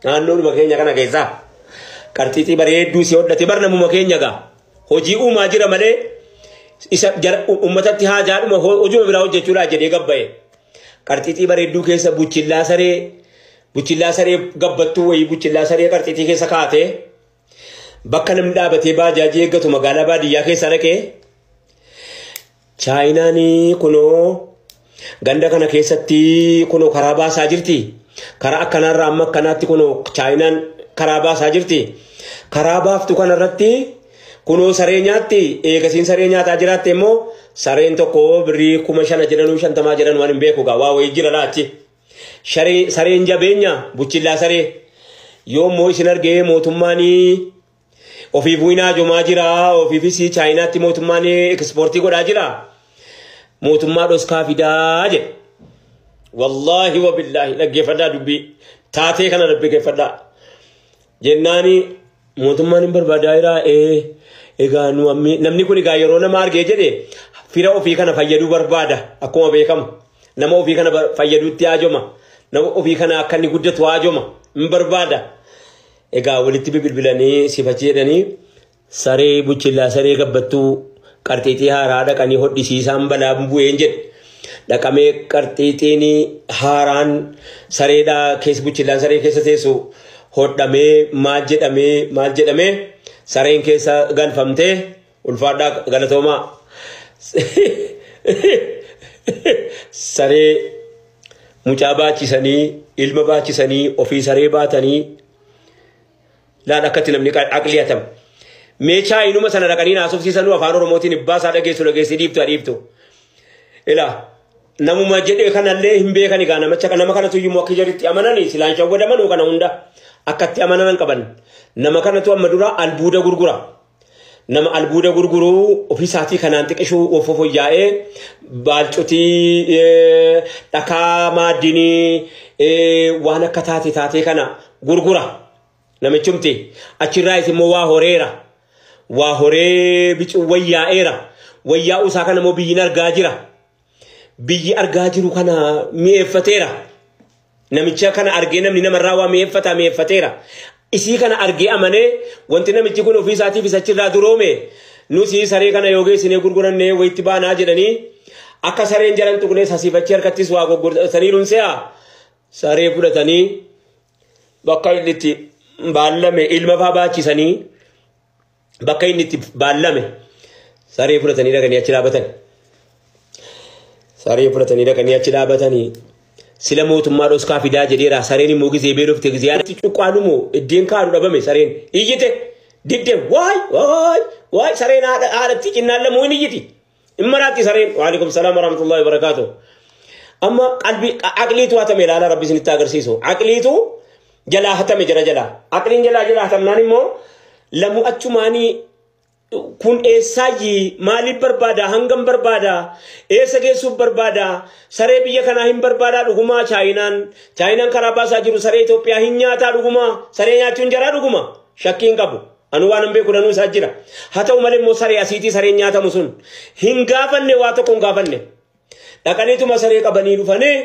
Naannoodhuma keenya kana keessaa. Qarxiixii bareedduu si hodhate bar namuma keenya gaa. Hojii uumaa jira malee isa uummatatti haajaadhuma hojuma biraa hojjechuudhaa jedhee gabba'e. Qarxiixii bareedduu keessa buchillaa saree gabbattuu wayii buchillaa saree qarxiixii keessa kaatee bakka namni dhaabatee baajaajii eeggatu magaalaa baadiyyaa keessa dhaqee Chaayinaan kunoo ganda kana keessatti kunoo karaa baasaa jirti. Karaa akkanaarraa amma akkanaatti kunoo Chaayinaan karaa baasaa jirti. Karaa baaftu kanarratti kunoo saree nyaatti. Eegasiin saree nyaataa jiraatte immoo sareen tokko birrii 5,000 jedhanuu 50 jedhan waan hin beeku gaa waa wayii jira laachi. Sareen jabeenya buchillaa saree yoommoo isin argee mootummaan ofiif wiinaa jomaa jira ofiifis Chaayinaatti mootummaan ekspoortii godhaa jira. Mootummaa dhoskaa fidaa jedhe. Wallaahi wabillaahi dhaggeeffadhaa dubbii taatee kana dhaggeeffadhaa. Jennaani mootummaan hin barbaadaa jiraa egaa namni kun egaa yeroo nama argee jedhe fira ofii kana fayyaduu barbaada akkuma beekamu. Nama ofii kana fayyaduutti haajoma. Nama ofii kana akka inni guddatu haajoma hin barbaada. Egaa walitti bilbilanii sifachi jedhanii saree buchillaa saree gabbattuu qarxiixii haaraa dhaqanii hodhisiisaan balaa bu'een jedhe. Dhaqamee qarxiixiin haaraan sareedhaa keessa buchillaan saree keessa teessu hodhamee maal jedhamee sareen keessa galfamtee ulfaadhaa galatoomaa. Saree mucaa baachisanii ilma baachisanii ofii saree baatanii laal akkatti namni aqlii hatama. Mee Chaayinuma sana dhaqanii naasofsiisanuu afaan Oromootiin ibbaasaa dhageessu dhageessii dhiiftu dhiiftu. Ilaa namuma jedhee kanallee hin beekan egaa namicha nama kanatu iyyuu akka jaritti amananii silaan shawwadamanuu kana hunda akkatti amanaman qaban. Nama kanatu amma dura albuuda gurgura. Nama albuuda gurguruu ofiisaatii kanaan xiqqishuu of fooyya'ee baalcotii dhakaa maaddinii waan akka taatee kana gurgura. Namichumti achirraa immoo waa horeera. Waa horee bicuu wayyaa'eera. Wayyaa'uu isaa kana immoo biyyiin argaa jira. Biyyi argaa jiru kana mi'eeffateera. Namicha kana argee namni namarraa waa mi'eeffateera. Isii kana argee amanee wanti namichi kun ofii isaatiif isa achirraa duroome nuti saree kana yoo geessinee gurgurannee wayitti baanaa jedhanii akka sareen jalan tuqnee sasiifachii harkattis waa gurguratanii se'a saree fudhatanii bakka inni itti baallame ilma faa baachisanii bakka inni itti baallame saree fudhatanii dhaqanii achi dhaabatan. Saree fudhatanii dhaqanii achi dhaabatanii sila mootummaa dhoskaa fidaa jedheera sareen immoo gizee beelofte gizee yaadatti cuqqaalumoo iddeen kaadhu dhabame sareen iyyite didde waay waay waay sareen haadhatti cinnaan lamuu hin iyyiti hin maraatti sareen waalaikum salaam warahmatullahi wabarakaatu. Amma qalbii aqliitu hatame ilaala rabbi isinitti agarsiisu aqliitu jalaa hatame jara jalaa aqliin jalaa jalaa hatamnaan immoo lamu achumaanii kun eessaayyii maaliif barbaada hangam barbaada eessa geessuuf barbaada saree biyya kanaa hin barbaadaa dhugumaa Chaayinaan karaa baasaa jiru saree Itoophiyaa hin nyaataa dhugumaa saree nyaachuun jaraa dhuguma shakkii hin qabu anu waan hin beeku danuu isaa jira haa ta'u malee immoo saree asiitii sareen nyaatamu sun hin gaafanne waa tokko hin gaafanne dhaqaniituma saree qabanii dhufanii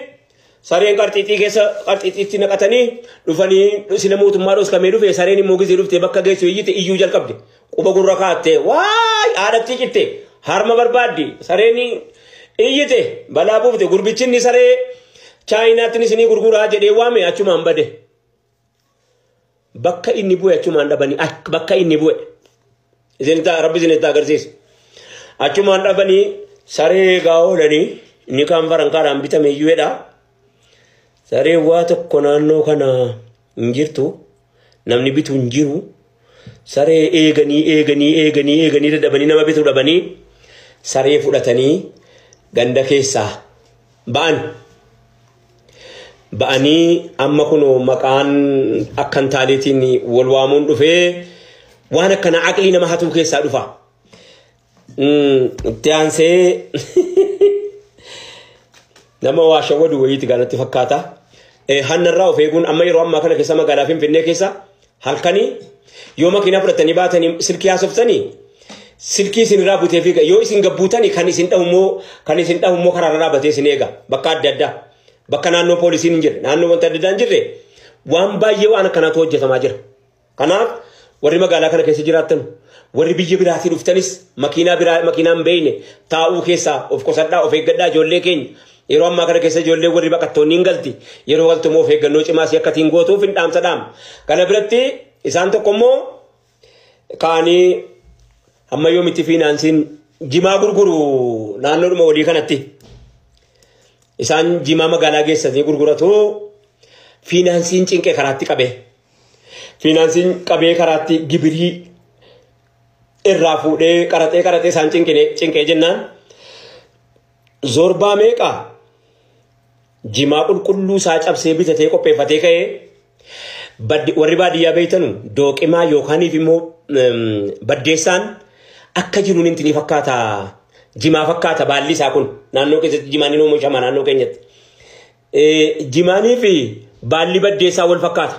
sareen qarxiixii keessa qarxiixiitti naqatanii dhufanii sila mootummaa dhoskamee dhufe sareen immoo gizee dhuftee bakka geessu iyyite iyyuu jalqabde quba gurra kaattee waay haadhatti citte harma barbaaddi sareen iyyite balaa buufte gurbichinni saree Chaayinaatti isinii gurguraa jedhee waame achumaan bade. Bakka inni bu'e achumaan dhabanii bakka inni bu'e. Rabbi isinitti agarsiisu. Achumaan dhabanii saree egaa oolanii inni kaan farankaadhaan bitame iyyuudha. Saree waa tokko naannoo kana hin jirtu namni bitu hin jiru saree eeganii eeganii eeganii eeganii dadhabanii nama bitu dhabanii saree fudhatanii ganda keessaa ba'an. Ba'anii amma kunoo maqaan akkan taaleetiin wal waamuun dhufee waan akkana aqlii nama hatuu keessaa dhufa. Itti aansee nama waa shawwadu wayiiti gaanatti fakkaata. Hannarraa of eeguun amma yeroo ammaa kana keessa magaalaa Finfinnee keessa halkanii yoo makiinaa fudhatanii baatanii silkii haasoftanii silkii isinirraa butee fiiga yoo isin gabbuutanii kan isin dhahu immoo karaarra dhaabbatee isin eega bakka adda addaa bakka naannoo poolisiin hin jirre naannoo wanta adda addaa hin jirre Waan baay'ee waan akkanaatu hojjetamaa jira. Kanaaf warri magaalaa kana keessa jiraattan, warri biyya biraatii dhuftanis, makiinaa biraa makiinaa hin beekne taa'uu keessaa of qusadhaa, of eeggadhaa. Ijoollee keenya yeroo ammaa kana keessa ijoollee warri baqattoonni hin galti. Yeroo galtu immoo of eeggannoo cimaa si akkatiin gootuuf hin dhaamsa dhaama. Kana biratti isaan tokko immoo ka'anii hamma yoomitti fiinaansiin jimaa gurguru naannoodhuma walii kanatti. Isaan jimaa magaalaa geessanii gurguratu. Fiinaansiin cinqee karaatti qabee. Fiinaansiin qabee karaatti gibirii irraa fuudhee qaraxee qaraxee isaan cinqee jennaan zorbaa meeqa jimaa qulqulluu isaa cabsee bitatee qopheeffatee ka'ee, warri baadiyyaa beeytanu dooqimaa yookaaniif immoo baddeessaan akka jiruun intinii fakkaata, jimaa fakkaata baalli isaa kun. Naannoo keessatti jimaan ni oomishama naannoo keenyatti. Jimaanii fi baalli baddeessaa wal fakkaata.